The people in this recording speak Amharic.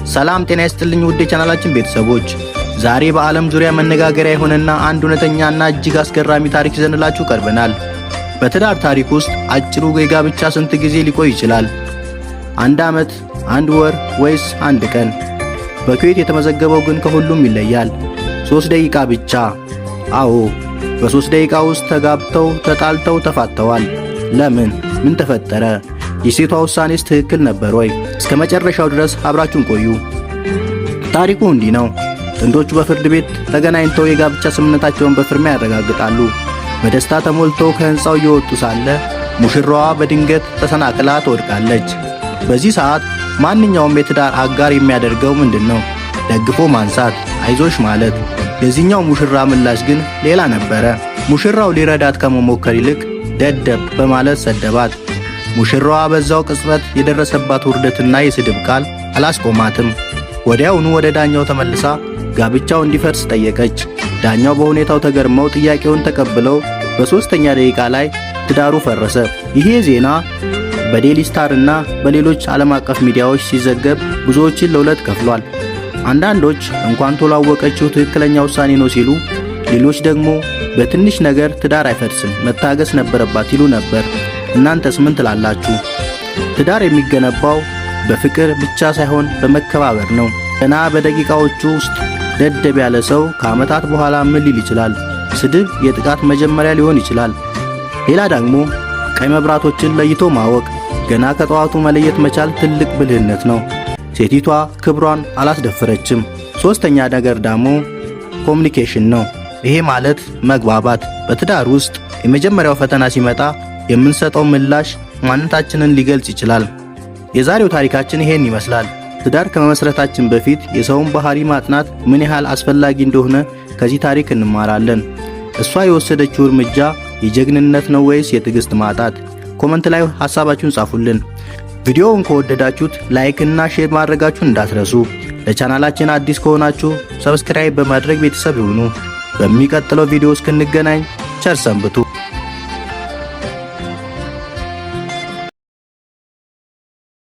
ሰላም ጤና ይስጥልኝ ውድ የቻናላችን ቤተሰቦች፣ ዛሬ በዓለም ዙሪያ መነጋገሪያ የሆነና አንድ እውነተኛና እጅግ አስገራሚ ታሪክ ይዘንላችሁ ቀርበናል። በትዳር ታሪክ ውስጥ አጭሩ የጋብቻ ስንት ጊዜ ሊቆይ ይችላል? 1 ዓመት፣ 1 ወር ወይስ 1 ቀን? በኩዌት የተመዘገበው ግን ከሁሉም ይለያል። 3 ደቂቃ ብቻ። አዎ፣ በ3 ደቂቃ ውስጥ ተጋብተው፣ ተጣልተው፣ ተፋተዋል። ለምን? ምን ተፈጠረ? የሴቷ ውሳኔስ ትክክል ነበር ወይ? እስከ መጨረሻው ድረስ አብራችሁን ቆዩ። ታሪኩ እንዲህ ነው። ጥንዶቹ በፍርድ ቤት ተገናኝተው የጋብቻ ስምምነታቸውን በፊርማ ያረጋግጣሉ። በደስታ ተሞልተው ከሕንፃው እየወጡ ሳለ ሙሽራዋ በድንገት ተሰናክላ ትወድቃለች። በዚህ ሰዓት ማንኛውም የትዳር አጋር የሚያደርገው ምንድን ነው? ደግፎ ማንሳት፣ አይዞሽ ማለት። የዚህኛው ሙሽራ ምላሽ ግን ሌላ ነበረ። ሙሽራው ሊረዳት ከመሞከር ይልቅ ደደብ በማለት ሰደባት። ሙሽራዋ በዛው ቅጽበት የደረሰባት ውርደትና የስድብ ቃል አላስቆማትም። ወዲያውኑ ወደ ዳኛው ተመልሳ ጋብቻው እንዲፈርስ ጠየቀች። ዳኛው በሁኔታው ተገርመው ጥያቄውን ተቀብለው በሦስተኛ ደቂቃ ላይ ትዳሩ ፈረሰ። ይሄ ዜና በዴሊ ስታር እና በሌሎች ዓለም አቀፍ ሚዲያዎች ሲዘገብ ብዙዎችን ለሁለት ከፍሏል። አንዳንዶች እንኳን ቶሎ አወቀችው፣ ትክክለኛ ውሳኔ ነው ሲሉ፣ ሌሎች ደግሞ በትንሽ ነገር ትዳር አይፈርስም፣ መታገስ ነበረባት ይሉ ነበር። እናንተስ ምን ትላላችሁ? ትዳር የሚገነባው በፍቅር ብቻ ሳይሆን በመከባበር ነው። ገና በደቂቃዎቹ ውስጥ ደደብ ያለ ሰው ከዓመታት በኋላ ምን ሊል ይችላል? ስድብ የጥቃት መጀመሪያ ሊሆን ይችላል። ሌላ ደግሞ ቀይ መብራቶችን ለይቶ ማወቅ፣ ገና ከጠዋቱ መለየት መቻል ትልቅ ብልህነት ነው። ሴቲቷ ክብሯን አላስደፈረችም። ሶስተኛ ነገር ደግሞ communication ነው። ይሄ ማለት መግባባት። በትዳር ውስጥ የመጀመሪያው ፈተና ሲመጣ የምንሰጠው ምላሽ ማንነታችንን ሊገልጽ ይችላል። የዛሬው ታሪካችን ይሄን ይመስላል። ትዳር ከመመስረታችን በፊት የሰውን ባህሪ ማጥናት ምን ያህል አስፈላጊ እንደሆነ ከዚህ ታሪክ እንማራለን። እሷ የወሰደችው እርምጃ የጀግንነት ነው ወይስ የትዕግስት ማጣት? Comment ላይ ሐሳባችሁን ጻፉልን። ቪዲዮውን ከወደዳችሁት like እና share ማድረጋችሁን እንዳትረሱ። ለቻናላችን አዲስ ከሆናችሁ subscribe በማድረግ ቤተሰብ ይሁኑ። በሚቀጥለው ቪዲዮ እስክንገናኝ ቸር ሰንብቱ።